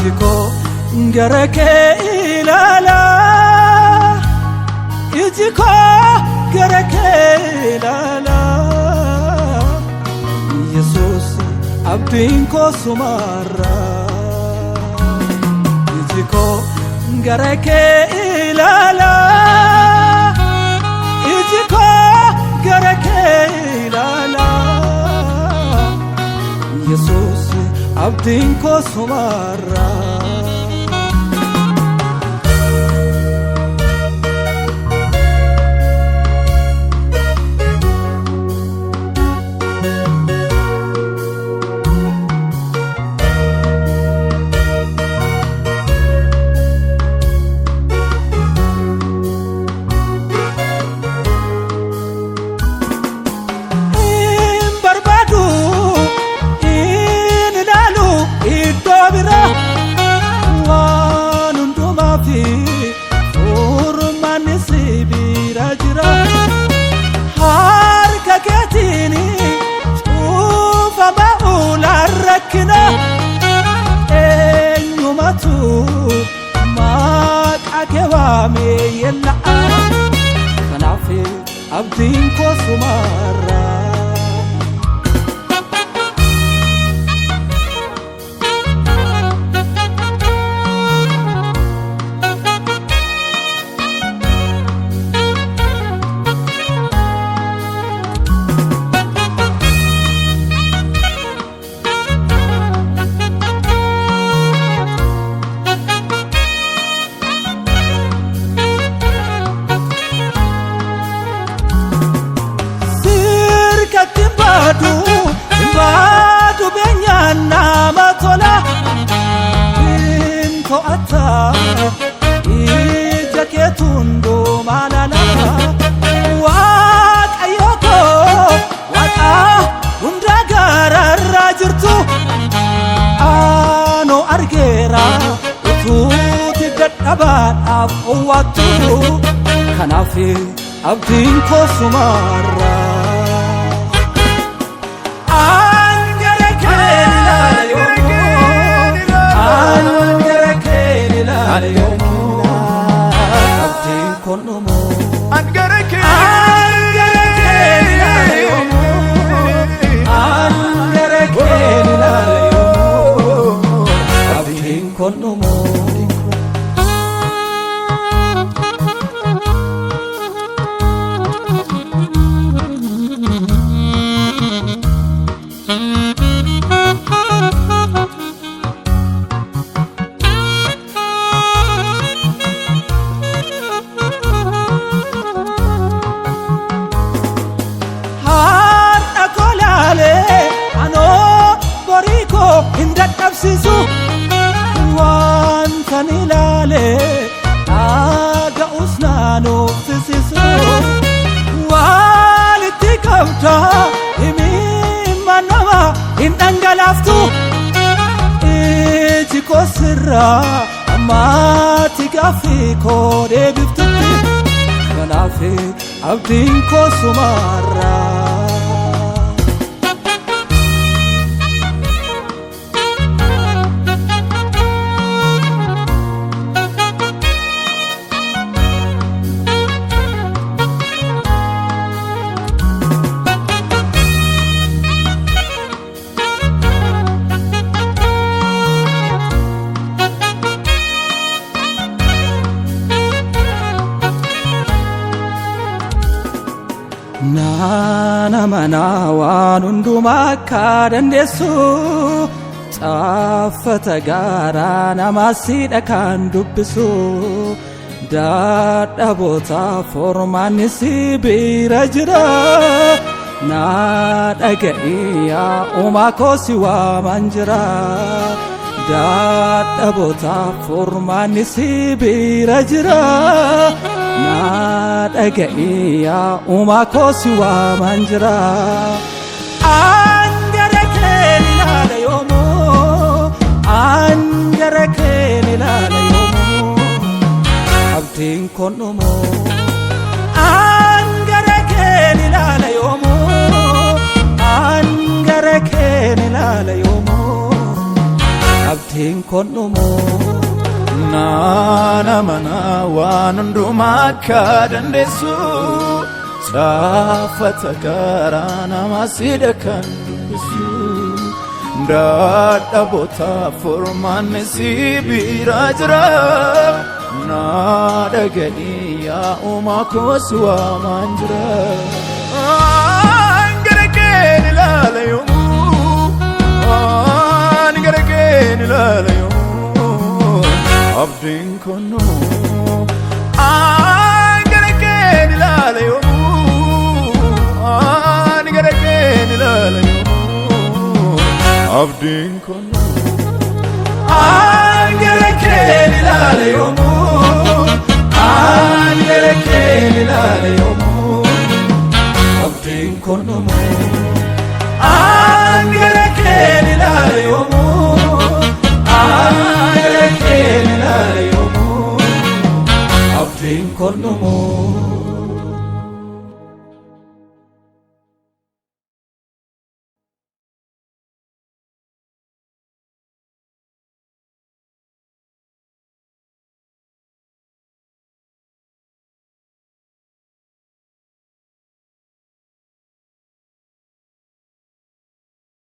Iji koo gara kee ilaala. Iji koo gara kee ilaala. Yesuus, abdiin koo sumarra. Iji koo gara kee ilaala. Iji koo gara kee ilaala. Yesuus, abdiin koo sumarra. Hin barbaadu, hin ilaalu iddoo biraa. Waan hundumaa fi furmaanni si bira jira. Harka keetiin cuufama ulaan rakkina. Eenyumatu maqaa kee waamee yella'a? Kanaaf abdiin koo sumarra. Sirkatti hin baadu, hin baadu, beenyaan nama tola. Hin to'ata, ija keetu hundumaa laala. Waaqayyo koo, Waaqa hunda gaararraa jirtu. Anoo argeera utuuti dadhabaadhaaf owwaattu. Kanaaf abdiin koo sumarra. An gara kee ilaala yoomuu, an gara kee ilaala yoomuu, abdiin kun dhumuu. An gara kee An gara kee ilaala yoomuu, an gara kee ilaala yoomuu, abdiin kun dhumuu. Har'a koo laalee anoo borii koo hin dadhabsiisu. Wanta ni ilaalee dhaga'us naanofsisisu. Walitti qabda, himimma nama hin dhangalaaftu. Iji koo sirraa ammaatti gaaffii koo deebiftutti. Kanaaf abdiin koo sumarra. Naana manaa waan hundumaa akka dandeessu, caaffata gaaraa namaa siidha kan dubbisu. Dadhaboota formaanni si bira jira. Naa dhaga'i yaa uumaa koo, si waaman jira. Dadhaboota formaanni si bira jira. Naa dhaga'i yaa uumaa koo, si waaman jira. An gara keen ilaala yoomuu, an gara keen ilaala yoomuu, abdiin kun dhumuu. An gara keen ilaala yoomuu, an gara keen ilaala yoomuu, abdiin Abdiin kun dhumuu. Naan amanaa waan hundumaa akka dandeessu, caafata garaa namaa siidha kan dubbisu. Dadhaboota furmaanni si bira jira. Naa dhaga'ii yaa uumaa koos waamaan jira. Gara keen ilaala yoomuu, ani gara keen ilaala yoomuu, abdiin kunnuu. Ani gara keen ilaala yoomuu, ani gara keen ilaala yoomuu, abdiin kunnuu. Ani gara keen ilaala yoomuu, ani gara keen ilaala yoomuu, abdiin kunnuu. Ani gara keen ilaala yoomuu, ani gara keen ilaala yoomuu, abdiin kunnuu.